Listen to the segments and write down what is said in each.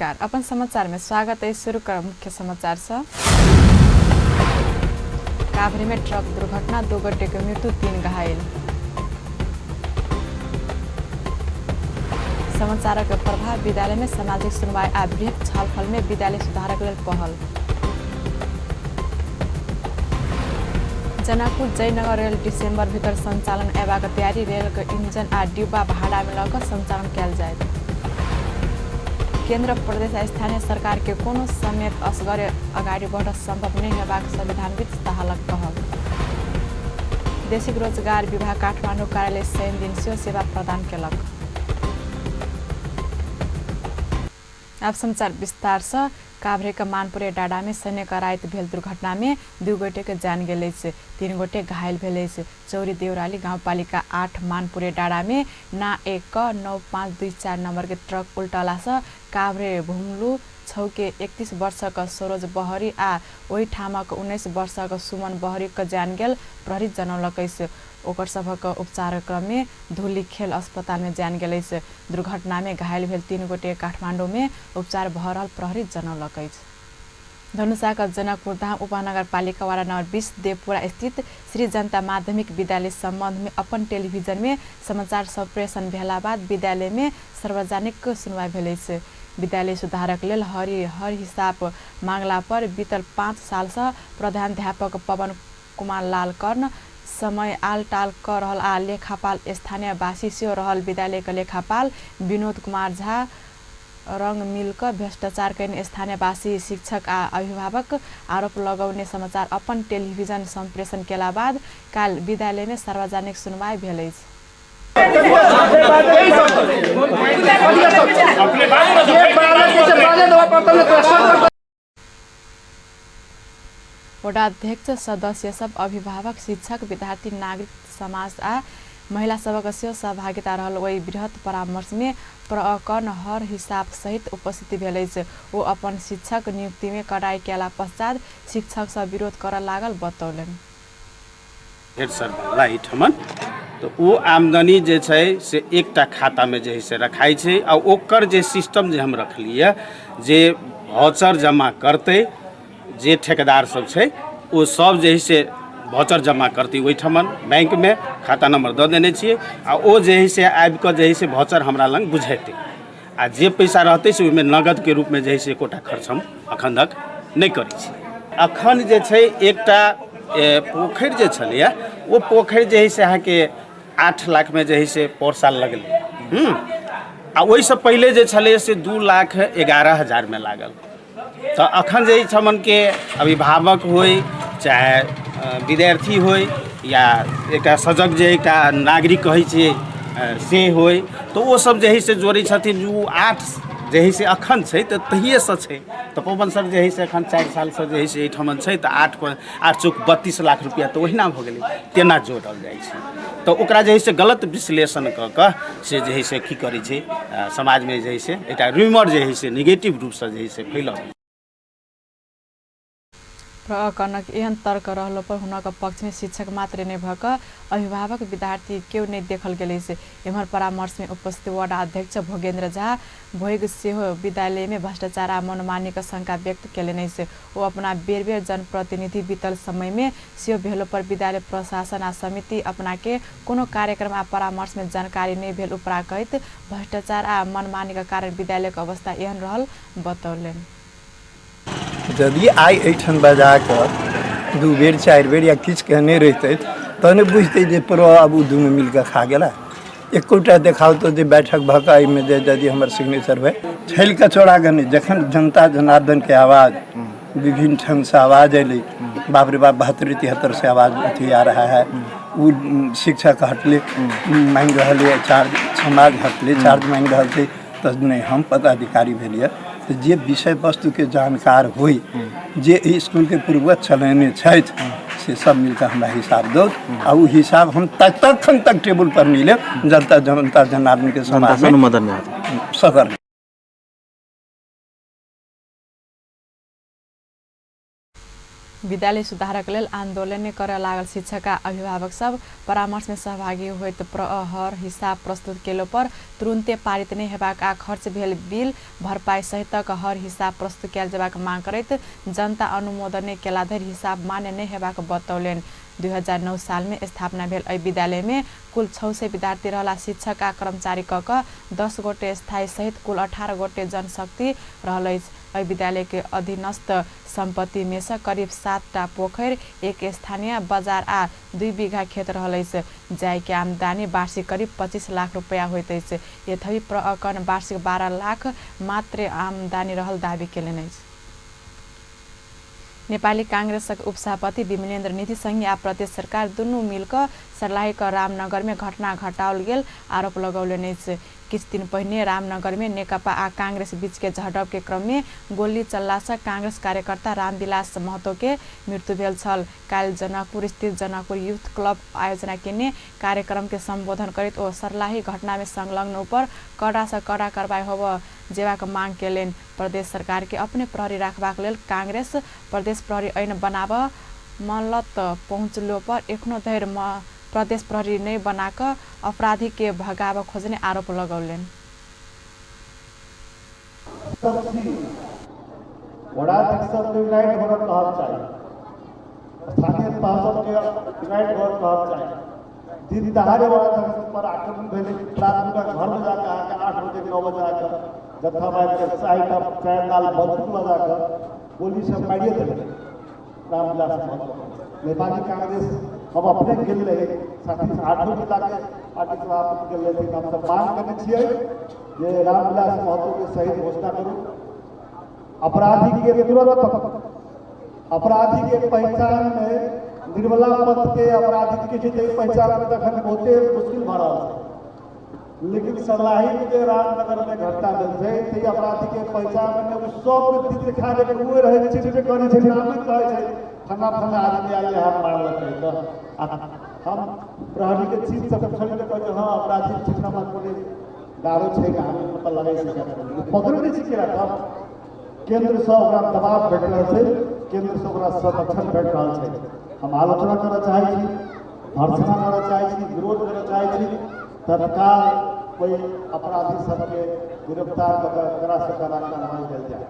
नमस्कार, अपन समाचार में स्वागत है। शुरू करब मुख्य समाचार से। काभ्रे में ट्रक दुर्घटना, 2 गोटे के मृत्यु, 3 घायल। समाचारक प्रभाव विद्यालय में सामाजिक सुनवाई आ बृहत छलफल में विद्यालय सुधारक लेल पहल। जनकपुर जयनगर रेल डिसेंबर भीतर संचालन एबाक तैयारी, रेल के इंजन आ डिब्बा भाड़ा में लऽ कऽ संचालन कयल जायत। केंद्र, प्रदेश आ स्थानीय सरकार के कोनो समेत असगरे अगाडि बढ़ संभव नहि हेबाक संविधानविद दाहालक कहब। देशिक रोजगार विभाग काठमाडौँ कार्यालय शनि दिन सेहो सेवा प्रदान केलक। आब समाचार विस्तार से। काभ्रेक मानपुरे डाडामे शनिक राति भेल दुर्घटनामे 2 गोटेके जान गेल अछि, 3 गोटे घायल भेल अछि। चौरी देउराली गाउँपालिका 8 मानपुरे डाडामे ना 1 9524 नम्बर के ट्रक उल्टलासँ काभ्रे भुम्लु छौके 31 वर्षक सरोज बहरी आ ओहिठामक 19 वर्षक सुमन बहरीक जान गेल प्रहरी जनौलक अछि। ओकर सभक उपचारक क्रममे धुलीखेल अस्पतालमे जान गेल अछि। दुर्घटनामे घायल भेल 3 गोटे काठमाडौँमे उपचार भऽ रहल प्रहरी जनौलक अछि। धनुषाक जनकपुरधाम उपमहानगरपालिका वार्ड नम्बर 20 देवपुरा स्थित श्री जनता माध्यमिक विद्यालय सम्बन्धमे अपन टेलिभिजनमे समाचार सम्प्रेषण भेला बाद विद्यालयमे सार्वजनिक सुनवाई भेल अछि। विद्यालय सुधारक लेल हर हिसाब मांगला पर बीतल 5 सालसँ प्रधानाध्यापक पवन कुमार लाल कर्ण समय आल टाल कऽ रहल आ लेखापाल स्थानीयवासी सेहो रहल विद्यालयक लेखापाल विनोद कुमार झा रंग मिल कऽ भ्रष्टाचार कयने स्थानीयवासी शिक्षक आ अभिभावक आरोप लगौने समाचार अपन टेलिभिजन सम्प्रेषण केला बाद काल्हि विद्यालयमे सार्वजनिक सुनवाई भेल अछि। वडाध्यक्ष, सदस्य सब, अभिभावक, शिक्षक, विद्यार्थी, नागरिक समाज आ महिला सभक सेहो सहभागिता रहल ओहि बृहत परामर्शमे प्रकरण हर हिसाब सहित उपस्थिति भेल अछि। ओ अपन शिक्षक नियुक्तिमे कडाई कयला पश्चात शिक्षक सब विरोध करऽ लागल बतौलनि। हेड सर बनला एहिठमन तऽ ओ आमदनी जे छै से एकटा खातामे जे है से रखाइ छै आ ओकर जे सिस्टम जे हम रखलियै जे भौचर जमा करतै जे ठेकेदार सब छै ओ सब जे है से भौचर जमा करतै ओहिठमन बैंकमे खाता नंबर दऽ देने छियै आ ओ जे है से आबि कऽ जे है से भौचर हमरा लग बुझेतै आ जे पैसा रहतै से ओहिमे नगदके रूपमे जे है से एकोटा खर्च हम अखन तक नहि करै छी। अखन जे छै एकटा पोखरि जे छलैए ओ पोखरि जे है से अहाँके 8 लाखमे जे है से पौर साल लगलै आ ओहिसँ पहिले जे छलैए से 2,11,000मे लागल। तऽ अखन जे एहिठमनके अभिभावक होइ चाहे विद्यार्थी होइ या एकटा सजग जे एकटा नागरिक कहै छियै से होइ तऽ ओ सब जे है से जोड़ै छथिन जे ओ 8 जे है से अखन छै तऽ तहिएसँ छै। तऽ पवन सर जे है से अखन 4 सालसँ जे है से एहिठमन छै तऽ 8 चौक 32 लाख रुपैआ तऽ ओहिना भऽ गेलै, तेना जोड़ल जाइ छै। तऽ ओकरा जे है से गलत विश्लेषण कऽ कऽ से जे है से की करै छै समाजमे जे है से एकटा रूमर जे है से निगेटिव रूपसँ जे है से फैलल। प्रकरणक एहन तर्क रहलो पर हुनक पक्षमे शिक्षक मात्रे नहि भऽ कऽ अभिभावक, विद्यार्थी केओ नहि देखल गेल अछि। एम्हर परामर्शमे उपस्थित वडाध्यक्ष भोगेन्द्र झा भोग सेहो विद्यालयमे भ्रष्टाचार आ मनमानीक शंका व्यक्त केलनि अछि। ओ अपना बेर-बेर जनप्रतिनिधि बीतल समयमे सेहो भेलो पर विद्यालय प्रशासन आ समिति अपनाके कोनो कार्यक्रम आ परामर्शमे जानकारी नहि भेल उपरा कहैत भ्रष्टाचार आ मनमानीक कारण विद्यालयक अवस्था एहन रहल बतौलनि। यदि आइ एहिठाम बजा कऽ 2 बेर 4 बेर या किछु कहने रहितै तहने बुझतै जे प्रो आब ओ दुनू मिल कऽ खा गेला। एकोटा देखाउ तऽ जे बैठक भऽ कऽ एहिमे जे यदि हमर सिग्नेचर भेल छलि कऽ चोरा कऽ नहि। जखन जनता जनार्दनके आवाज विभिन्न ढङ्गसँ आवाज अयलै, बाप रे बाप 72 73 से आवाज अथी आ रहा है, ओ शिक्षक हटले माँगि रहल यऽ चार्ज, समाज हटले चार्ज माँगि रहल छै, तऽ नहि हम पदाधिकारी भेलियै तऽ जे विषय वस्तुके जानकार होइ, जे एहि इसकुलके पूर्वज चलेने छथि से सब मिलकऽ हमरा हिसाब दौ आ ओ हिसाब हम तखन तक टेबुल पर नहि लेब जनता जनता जनार्दनके समाजमे अनुमोदन नहि होतै। सदर। विद्यालय सुधारक लेल आंदोलन करय लागल शिक्षक आ अभिभावक सब परामर्श में सहभागी होइत प्रहर हिसाब प्रस्तुत केलो पर तुरन्ते पारित नहि हेबाक आ खर्च भेल बिल भरपाई सहितक हर हिसाब प्रस्तुत कयल जेबाक मांग करैत जनता अनुमोदन नहि केला धरि हिसाब मान्य नहि हेबाक बतौलनि। 2009 साल में स्थापना भेल एहि विद्यालय में कुल 600 विद्यार्थी रहला शिक्षक आ कर्मचारी क क 10 गोटे स्थायी सहित कुल 18 गोटे जनशक्ति रहल अछि। एहि विद्यालय के अधीनस्थ संपत्ति में से करीब 7टा पोखरि, एक स्थानीय बाजार आ 2 बीघा खेत रहल अछि, जाहि के आमदनी वार्षिक करीब 25 लाख रुपया होइत अछि। यथापि प्रअकन वार्षिक 12 लाख मात्र आमदनी रहल दावी केलनि अछि। नेपाली कांग्रेसक उपसभापति विमलेन्द्र निधि संघीय आ प्रदेश सरकार दुनू मिलकऽ सर्लाहीक रामनगर में घटना घटाओल गेल आरोप लगौलनि अछि। किछु दिन पहिने रामनगर में नेकपा आ कांग्रेस बीच के झड़प के क्रम में गोली चलला से कांग्रेस कार्यकर्ता रामविलास महतो के मृत्यु भेल छल। काल्हि जनकपुर स्थित जनकपुर यूथ क्लब आयोजना केने कार्यक्रम के संबोधन करैत ओ सर्लाही घटना में संलग्न ऊपर कड़ा से कड़ा कार्रवाई होबय जेबाक मांग केलनि। प्रदेश सरकार के अपने प्रहरी राखबाक लेल कांग्रेस प्रदेश प्रहरी ऐन बनाबऽ मनलत पहुँचलो पर एखनो धरि प्रदेश प्रहरी नहि बनाकऽ अपराधी के भगाबऽ खोजने आरोप लगौलनि। वडाध्यक्ष सबके यूनाइट होकर कहक चाही, स्थानीय तह सबके यूनाइट होकर कहक चाही। दिन दहाड़े वडाध्यक्ष पर आक्रमण भेलै, रात हुनका घरमे जाकऽ अहाँके 8 बजे 9 बजे जाकऽ जत्था मारिके 4 दाल बंदूक लगाकऽ गोली सब मारिए देलकै रामविलास महतो। नेपाली कांग्रेस हम अपने गेल रही, साथी 8 जिलाके पार्टी सभापति गेल रही, हमसब मांग केने छियै जे रामविलास महतोके शहीद घोषणा करू। अपराधी के तुरंत अपराधी के पहचान में निर्मला पथ के अपराधी के छै पहचान में तखन बहुते मुश्किल भऽ रहल छै, लेकिन सर्लाही में जे रामनगर में घटना भेल छै ताहि अपराधी के पहचान में ओ सब दिन देखा के हुए रहै छै, चिन्हबे करै छै, नामे कहै छै, फन्ना फन्ना आदमी आयल हम मारलकै। तऽ हम प्रहरी के चीज सब पुछलियै तऽ कहै छै हँ अपराधी चिन्हना कोनो दारू छै ने, हम पता लगै छै, पकड़ै नहि छै केरा। तब केन्द्रसँ ओकरा दबाव भेट रहल छै, केन्द्रसँ ओकरा संरक्षण भेट रहल छै। हम आलोचना करऽ चाहै छी, भर्त्सना करऽ चाहै छी, विरोध करऽ चाहै छी, तत्काल कोइ अपराधी सबके गिरफ्तार कऽ कऽ कड़ासँ कड़ा कार्रवाई कयल जाय।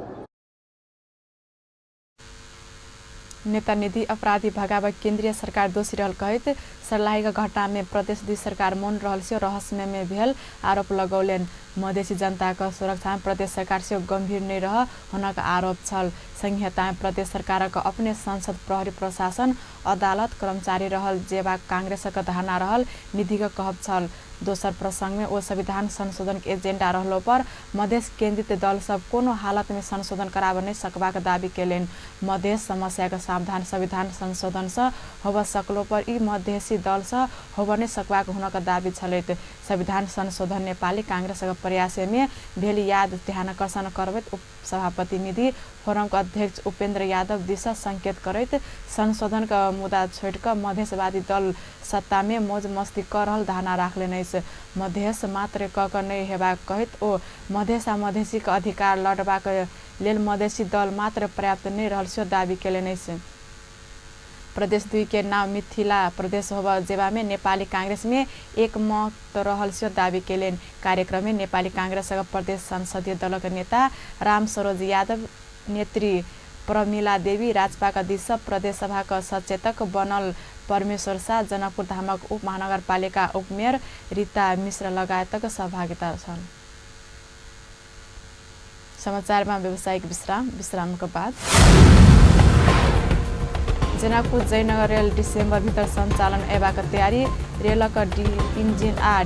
नेता निधि अपराधी भगाबऽ केंद्रीय सरकार दोषी रहल कहैत सर्लाहीक घटना में प्रदेश 2 सरकार मौन रहल से रहस्यमय में भेल आरोप लगौलनि। मधेसी जनताक सुरक्षा में प्रदेश सरकार सेहो गंभीर नहि रह हुनक आरोप छल। संघीयता में प्रदेश सरकारक अपने संसद, प्रहरी, प्रशासन, अदालत, कर्मचारी रहल जेबाक कांग्रेसक धारणा रहल निधिक कहब छल। दोसर प्रसंग में ओ संविधान संशोधन के एजेंडा रहलो पर मधेस केंद्रित दल सब कोनो हालत में संशोधन कराबऽ नहि सकबाक दावी केलनि। मधेस समस्या के समाधान संविधान संशोधन से होबऽ सकलो पर ई मधेसी दल से होबऽ नहि सकबाक हुनक दावी छलैत। संविधान संशोधन नेपाली कांग्रेसक प्रयास में भेल याद ध्यानाकर्षण करबैत उपसभापति निधि फोरमक अध्यक्ष उपेन्द्र यादव दिस संकेत करैत संशोधन के मुद्दा छोड़ि कऽ मधेसवादी दल सत्ता में मौज मस्ती कऽ रहल धारणा राखलनि अछि। मधेस मात्र कऽ कऽ नहि हेबाक कहैत ओ मधेस आ मधेसीक अधिकार लड़बाक लेल मधेसी दल मात्र पर्याप्त नहि रहल सेहो दावी केलनि अछि। प्रदेश 2 के नाम मिथिला प्रदेश होबऽ जेबामे नेपाली कांग्रेस में एक मत रहल सेहो दावी केलनि। कार्यक्रम में नेपाली कांग्रेसक प्रदेश संसदीय दलक नेता रामसरोज यादव, नेत्री प्रमिला देवी, राजपाक दिस प्रदेश सभाक सचेतक बनल परमेश्वर शाह, जनकपुर धामक उप महानगरपालिका उपमेयर रीता मिश्र लगायतक सहभागिता छल। समाचारमा व्यावसायिक विश्राम, विश्रामको बाद जनकपुर जयनगर रेल डिसेम्बर भितर सञ्चालन अयबाक तयारी, रेलक इंजिन आ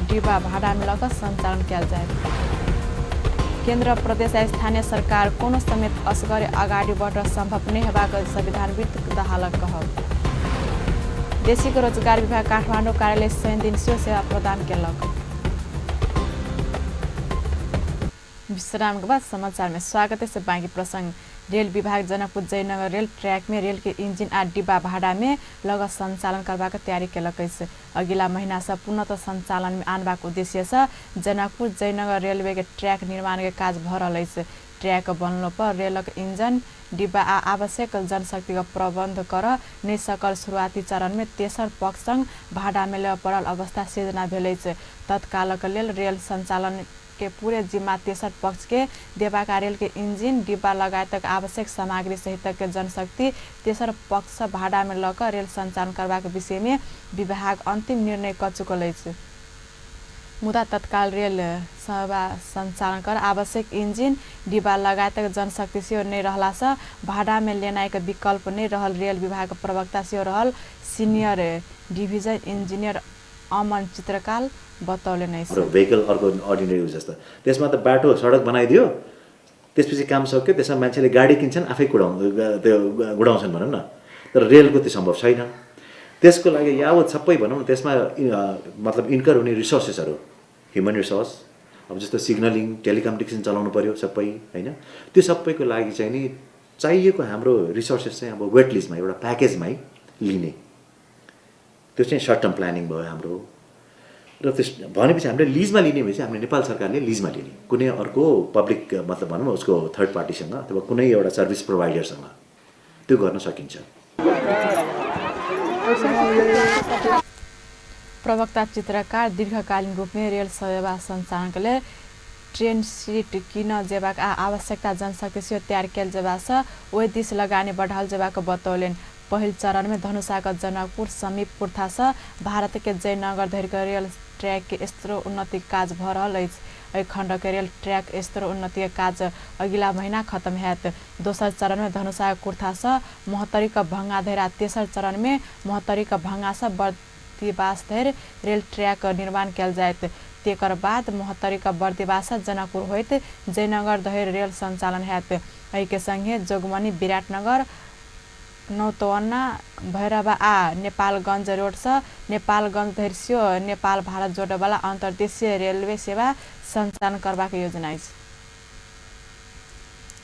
डिब्बा भाडामे लऽ कऽ सञ्चालन कयल जायत। केन्द्र, प्रदेश आ स्थानीय सरकार कोनो समेत असगरे अगाडि बढ़ सम्भव नहि हेबाक संविधानविद दाहालक कहब। देशीक रोजगार विभाग काठमाडौँ कार्यालय शनि दिन सेहो सेवा प्रदान केलक। विश्रामके बाद समाचार में स्वागत है। बाँकी प्रसंग रेल विभाग जनकपुर जयनगर रेल ट्रैक में रेल के इंजिन आ डिब्बा भाड़ा में लग संचालन करबाक तैयारी केलक अछि। अगिला महीना से पूर्णतः संचालन में आनबाक उद्देश्य से जनकपुर जयनगर रेलवे के ट्रैक निर्माण के काज भऽ रहल अछि। ट्रैक बनलो पर रेलक इंजन डिब्बा आ आवश्यक जनशक्तिक प्रबन्ध कर नहि सकल शुरुआती चरणमे तेसर पक्षसँग भाडामे लेबऽ पड़ल अवस्था सिर्जना भेल अछि। तत्कालक लेल रेल संचालन के पूरे जिम्मा तेसर पक्ष के देबाक आ रेल के इंजिन डिब्बा लगायतक आवश्यक सामग्री सहितक जनशक्ति तेसर पक्ष भाडामे लऽ कऽ रेल सञ्चालन करबाक विषयमे विभाग अन्तिम निर्णय कऽ चुकल अछि। मुदा तत्काल रेल सेवा सञ्चालन कर आवश्यक इंजिन डिब्बा लगायतक जनशक्ति सेहो नहि रहलासँ भाडामे लेनाइके विकल्प नहि रहल रेल विभाग प्रवक्ता सेहो रहल senior division engineer Aman Chitrakar बतौलनि अछि। भेहिकल अर्को अर्डिनरी युज जस्तो त्यसमा त बाटो सडक बनाइदियो, त्यसपछि काम सक्यो, त्यसमा मान्छेले गाडी किन्छन्, आफै कुदाउँ त्यो गुडाउँछन् भनौँ न। तर रेलको त्यो सम्भव छैन। त्यसको लागि यावत सबै भनौँ न त्यसमा मतलब इन्कर हुने रिसोर्सेसहरू, ह्युमन रिसोर्स, अब जस्तो सिग्नलिङ, टेलिकम्युनिकेसन चलाउनु पऱ्यो सबै होइन, त्यो सबैको लागि चाहिँ नि चाहिएको हाम्रो रिसोर्सेस चाहिँ अब वेट लिस्टमा एउटा प्याकेजमै लिने, त्यो चाहिँ सर्ट टर्म प्लानिङ भयो हाम्रो। र त्यस भनेपछि हामीले लिजमा लिने भनेपछि हामीले नेपाल सरकारले लिजमा लिने, कुनै अर्को पब्लिक मतलब भनौँ न उसको थर्ड पार्टीसँग अथवा कुनै एउटा सर्भिस प्रोभाइडरसँग त्यो गर्न सकिन्छ। प्रवक्ता चित्रकार दीर्घकालीन रूपमे रेल सेवा सञ्चालनका लेल ट्रेन सीट किन जेबाक आ आवश्यकता जनशक्ति सेहो तयार कयल जेबासँ ओहि दिस लगानी बढ़ाओल जेबाक बतौलनि। पहिल चरणमे धनुषाक जनकपुर समीप कुर्थासँ भारतके जयनगर धरिक रेल ट्रैक के स्तरोन्नति काज भऽ रहल अछि। एहि खण्डके रेल ट्रैक स्तरोन्नतिके काज अगिला महीना खत्म हैत। दोसर चरणमे धनुषाक कुर्थासँ महोत्तरीक भंगा धरि आ तेसर चरणमे महोत्तरीक भंगासँ बर्दिवास धरि रेल ट्रैक निर्माण कयल जायत। तेकर बाद महोत्तरीक बर्दिवाससँ जनकपुर होइत जयनगर धरि रेल सञ्चालन हैत। एहिके संगे जोगबनी, विराटनगर, नौतौना, भैरवा आ नेपालगञ्ज रोडसँ नेपालगञ्ज धरि सेहो नेपाल भारत जोडयवला अन्तर्देशीय रेलवे सेवा सञ्चालन करबाक योजना अछि।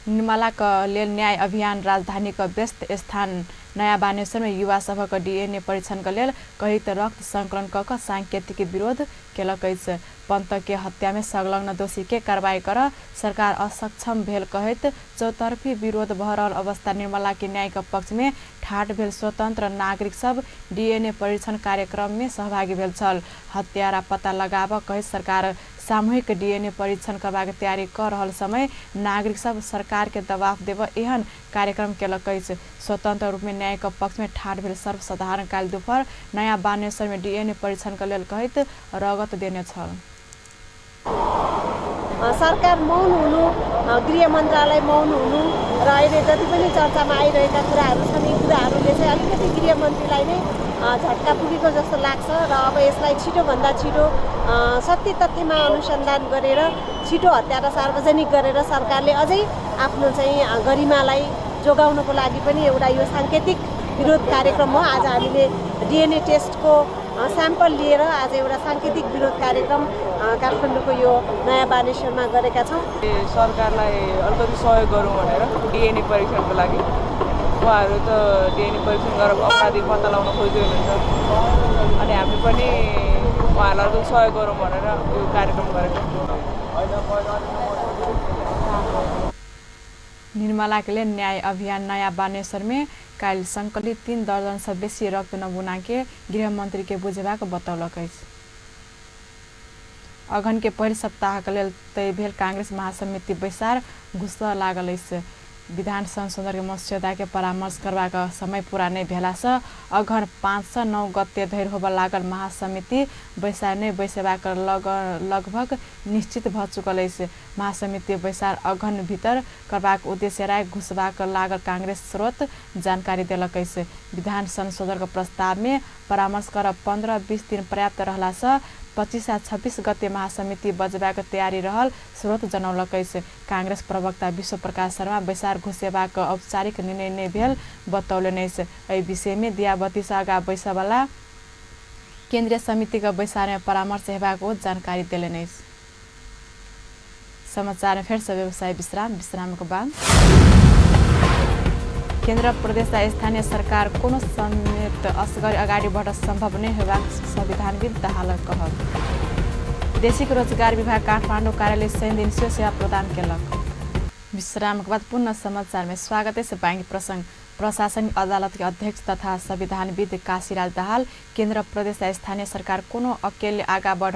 निर्मलाक लेल न्याय अभियान राजधानीक व्यस्त स्थान नयाँ बानेश्वरमे युवा सभक डीएनए परीक्षणक लेल कहित रक्त संकलन कऽ कऽ सांकेतिक विरोध केलक अछि। पंतके हत्यामे संलग्न दोषीके कार्रवाई कर सरकार असक्षम भेल कहैत चौतर्फी विरोध भऽ रहल अवस्था निर्मला के न्यायक पक्षमे ठाढ़ भेल स्वतंत्र नागरिक सब डीएनए परीक्षण कार्यक्रममे सहभागी भेल छल। हत्यारा पता लगाबऽ कहैत सरकार सामूहिक डीएनए परीक्षण करबाक तैयारी कऽ रहल समय नागरिक सब सरकार के दबाव देबऽ एहन कार्यक्रम केलक अछि। स्वतंत्र रूपमे न्यायक पक्षमे ठाढ़ भेल सर्वसाधारण काल्हि दुपहर नयाँ बानेश्वरमे डीएनए परीक्षणक लेल कहैत रगत देने छल। सरकार मौन हुनु, गृह मन्त्रालय मौन हुनु र अहिले जति पनि चर्चामा आइरहेका कुराहरू छन् यी कुराहरूले चाहिँ अलिकति गृहमन्त्रीलाई नै झट्का पुगेको जस्तो लाग्छ र अब यसलाई छिटोभन्दा छिटो सत्य तथ्यमा अनुसन्धान गरेर छिटो हत्यारा सार्वजनिक गरेर सरकारले अझै आफ्नो चाहिँ गरिमालाई जोगाउनको लागि पनि एउटा यो सांकेतिक विरोध कार्यक्रम हो। आज हामीले डिएनए टेस्टको स्याम्पल लिएर आज एउटा सांकेतिक विरोध कार्यक्रम काठमाडौँको यो नयाँ बानेश्वरमा गरेका छौँ। सरकारलाई अलिकति सहयोग गरौँ भनेर डिएनए परीक्षणको लागि, उहाँहरू त डिएनए परीक्षण गरेर अपराधी पत्ता लगाउन खोज्दै हुनुहुन्छ, अनि हामी पनि उहाँहरूलाई अलिकति सहयोग गरौँ भनेर यो कार्यक्रम गरेको। निर्मलाके लेल न्याय अभियान नयाँ बानेश्वरमे काल्हि संकलित 3 दर्जनसँ बेसी रक्त नमूनाके गृहमन्त्रीके बुझेबाक बतौलक अछि। अगहन के पहिल सप्ताहक लेल तय भेल कांग्रेस महासमिति बैसार घुसऽ लागल अछि। विधान संशोधन के मस्यौदा के परामर्श करबाक समय पूरा नहि भेलासँ अगहन 5 से 9 गते धरि होबऽ लागल महासमिति बैसार नहि बैसेबाक लगभग निश्चित भऽ चुकल अछि। महासमिति बैसार अगहन भीतर करबाक उद्देश्य राय घुसबाक लागल कांग्रेस स्रोत जानकारी देलक अछि। विधान संशोधन के प्रस्ताव में परामर्श कर 15-20 दिन पर्याप्त रहलासँ 25 आ 26 गते महासमिति बजबाक तैयारी रहल स्रोत जनौलक अछि। कांग्रेस प्रवक्ता विश्व प्रकाश शर्मा बैसार घुसेबाक औपचारिक निर्णय नहि भेल बतौलनि अछि। एहि विषयमे दियाबतीसँ आगाँ बैसयवला केन्द्रीय समितिक बैसारमे परामर्श हेबाक ओ जानकारी देलनि अछि। समाचार फेरसँ व्यवसाय विश्राम, विश्रामक बाद केन्द्र प्रदेश आ स्थानीय सरकार कोनो समेत असगर अगाडि बढ़ सम्भव नहि होबाक संविधानविद दाहालक कहब। देशिक रोजगार विभाग काठमाडौँ कार्यालय शनि दिन सेहो सेवा प्रदान केलक। विश्राम के बाद पुनः समाचार में स्वागत है। बैंक प्रसंग प्रशासनिक अदालत के अध्यक्ष तथा संविधानविद काशीराज दाहाल केन्द्र प्रदेश आ स्थानीय सरकार कोनो अकेले आगा बढ़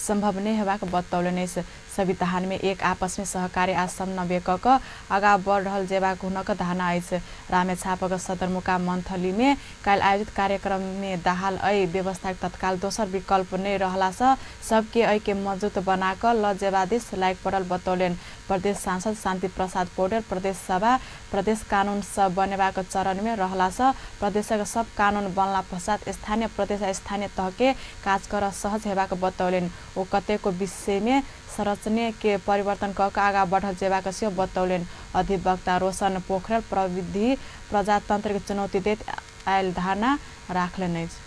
संभव नहि हेबाक बतौलनि अछि। संविधान में एक आपस में सहकार्य आ समन्वय क क आगा बढ़ रहल जेबाक हुनक धारणा अछि। रामेछापक सदरमुकाम मंथली में काल्हि आयोजित कार्यक्रम में दाहाल एहि व्यवस्था के तत्काल दोसर विकल्प नहि रहला सँ सबके एहि के मजबूत बना क ल जेबा दिस लागि पड़ल बतौलनि। प्रदेश सांसद शान्ति प्रसाद पौडेल प्रदेश सभा प्रदेश कानून सब बनेबाक चरण में रहला सँ प्रदेशक सब कानून बनला पश्चात स्थानीय प्रदेश आ स्थानीय तह के काज कर सहज हेबाक बतौलनि। ओ कतेको विषय में संरचना के परिवर्तन क क आगा बढ़ल जेबाक सेहो बतौलनि। अधिवक्ता रोशन पोखरेल प्रविधि प्रजातंत्र के चुनौती दैत आयल धारणा राखलनि अछि।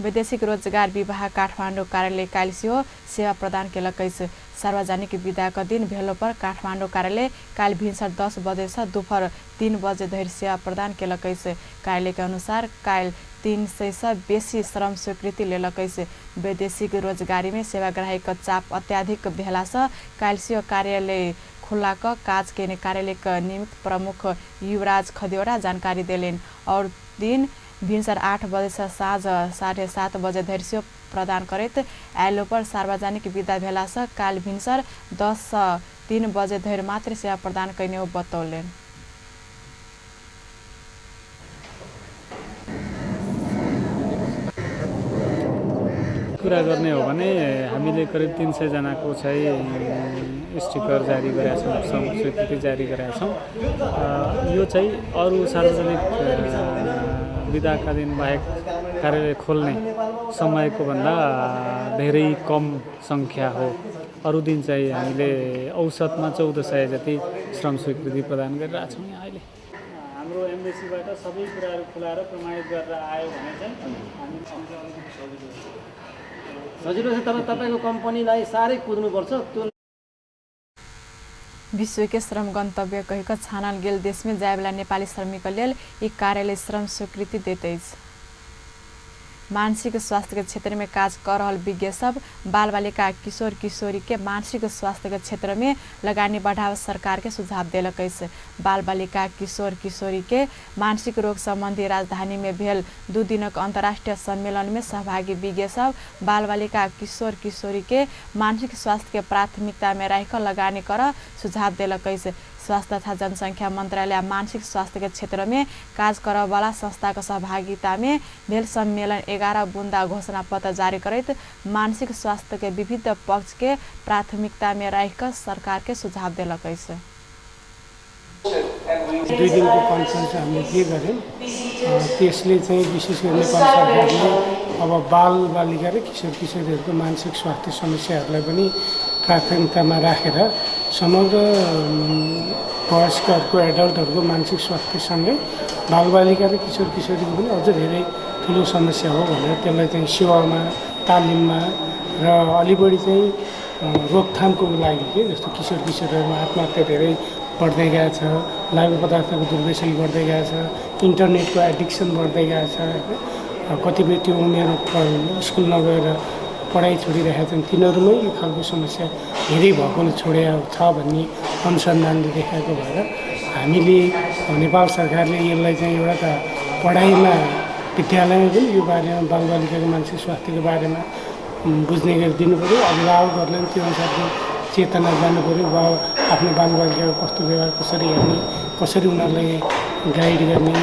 वैदेशिक रोजगार विभाग काठमाडौँ कार्यालय काल्हि सेहो सेवा प्रदान केलक अछि। सार्वजनिक विदाक दिन भेलो पर काठमाडौँ कार्यालय काल्हि भिनसर 10 बजे सँ दुपहर 3 बजे धरि सेवा प्रदान केलक अछि। कार्यालय के अनुसार काल्हि 300 सँ बेसी श्रम स्वीकृति लेलक अछि। वैदेशिक रोजगारी में सेवाग्राही के चाप अत्याधिक भेला सँ काल्हि सेहो कार्यालय खुल्ला क काज केने कार्यालय के नियुक्त प्रमुख युवराज खदेवड़ा जानकारी देलनि। और दिन भिनसर 8 बजे सँ साँझ 7:30 बजे धरि सेहो प्रदान करैत आयलो पर सार्वजनिक विदा भेला सँ काल्हि भिनसर 10 सँ 3 बजे धरि मात्र सेवा प्रदान कयने ओ बतौलनि। कुरा गर्ने हो भने हामीले करिब 300 जनाको चाहिँ स्टिकर जारी गरेका छौँ, श्रम स्वीकृति जारी गरेका छौँ। यो चाहिँ अरू सार्वजनिक विदाका दिन बाहेक कार्यालय खोल्ने समयको भन्दा धेरै कम सङ्ख्या हो। अरू दिन चाहिँ हामीले औसतमा 1400 जति श्रम स्वीकृति प्रदान गरिरहेका छौँ। यहाँ अहिले हाम्रो एम्बेसीबाट सबै कुराहरू खुलाएर प्रमाणित गरेर आयो भने चाहिँ हामी सजिलो छ। तर तपाईँको कम्पनीलाई साह्रै कुद्नुपर्छ। त्यो विश्व के श्रम गन्तव्य कहिक छानल गेल देश में जायवाला नेपाली श्रमिक लेल ई कार्यालय श्रम स्वीकृति दैत अछि। मानसिक स्वास्थ्य के क्षेत्र में काज कर रहल विज्ञ सब बाल बालिका किशोर किशोरी के मानसिक स्वास्थ्य के क्षेत्र में लगानी बढ़ाव सरकार के सुझाव देलक अछि। बाल बालिका किशोर किशोरी के मानसिक रोग संबंधी राजधानी में भेल 2 दिनक अंतर्राष्ट्रीय सम्मेलन में सहभागी विज्ञ सब बाल बालिका किशोर किशोरी के मानसिक स्वास्थ्य के प्राथमिकता में राखि लगानी कर सुझाव देलक अछि। स्वास्थ्य तथा जनसंख्या मंत्रालय मानसिक स्वास्थ्य के क्षेत्र में काज करवाला संस्था के सहभागिता में भेल सम्मेलन 11 बुंदा घोषणा पत्र जारी करैत मानसिक स्वास्थ्य के विविध पक्ष के प्राथमिकता में राखि सरकार के सुझाव देलक अछि। 2 दिनको कन्फरेन्स हामीले के गर्यौँ त्यसले चाहिँ विशेष गरी नेपाल सरकारले अब बाल बालिका र किशोर किशोरीहरूको मानसिक स्वास्थ्य समस्याहरूलाई पनि प्राथमिकतामा राखेर समग्र वयस्कहरूको एडल्टहरूको मानसिक स्वास्थ्यसँगै बालबालिका र किशोर किशोरीको पनि अझ धेरै ठुलो समस्या हो भनेर त्यसलाई चाहिँ सेवामा, तालिममा र अलि बढी चाहिँ रोकथामको लागि के जस्तो किशोर किशोरीहरूमा आत्महत्या धेरै बढ्दै गएको छ, लागु पदार्थको दुर्व्यसन बढ्दै गएको छ, इन्टरनेटको एडिक्सन बढ्दै गएको छ, कतिपय त्यो उमेर स्कुल नगएर पढाइ छोडिरहेका छन्, तिनीहरूमै यो खालको समस्या धेरै भएकोले छोडेको छ भन्ने अनुसन्धानले देखाएको भएर हामीले नेपाल सरकारले यसलाई चाहिँ एउटा त पढाइमा विद्यालयमा पनि यो बारेमा बालबालिकाको मानसिक स्वास्थ्यको बारेमा बुझ्ने गरी दिनुपऱ्यो। अभिभावकहरूले पनि त्यो अनुसारको चेतना जानुपऱ्यो, वा आफ्नो बालबालिकाको कस्तो व्यवहार कसरी हेर्ने, कसरी उनीहरूलाई गाइड गर्ने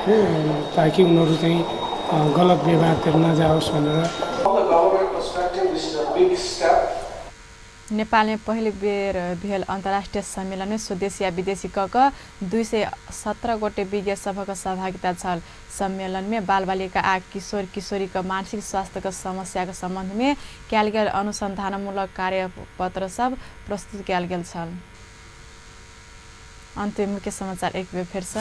होइन, ताकि उनीहरू चाहिँ गलत व्यवहारतिर नजाओस् भनेर। नेपाल में पहली बेर भेल अंतर्राष्ट्रीय सम्मेलन में स्वदेशी आ विदेशी क 217 गोटे विज्ञ सभक सहभागिता छल। सम्मेलन में बाल बालिका आ किशोर किशोरी के मानसिक स्वास्थ्य के समस्या के संबंध में कयल गेल अनुसंधानमूलक कार्यपत्र सब प्रस्तुत कयल गेल छल। अंत में मुख्य समाचार एक बेर फेर से।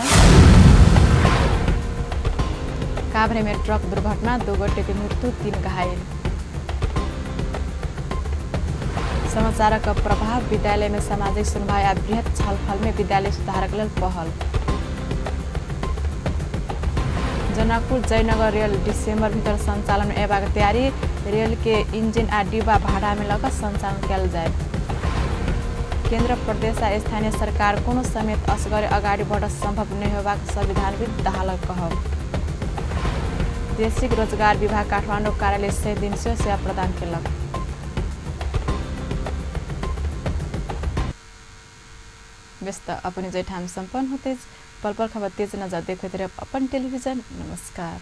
काभ्रे में ट्रक दुर्घटना, 2 गोटे के मृत्यु, 3 घायल। समाचारक प्रभाव विद्यालय में सामाजिक सुनवाई आ बृहत छलफल में विद्यालय सुधारक लेल पहल। जनकपुर जयनगर रेल दिसंबर भीतर संचालन में अयबाक तैयारी, रेल के इंजन आ डिब्बा भाड़ा में लऽ कऽ संचालन कयल जायत। केन्द्र, प्रदेश आ स्थानीय सरकार कोनो समेत असगरे अगाडि बढ़ सम्भव नहि होबाक संविधानविद दाहालक कहब। प्रादेशिक रोजगार विभाग काठमाडौँ कार्यालय 100 दिन से सेवा प्रदान केलक। व्यस्त अपने जैठाम सम्पन्न होते पल पल खबर तेज नजर देखैत रहे अपन टेलिभिजन। नमस्कार।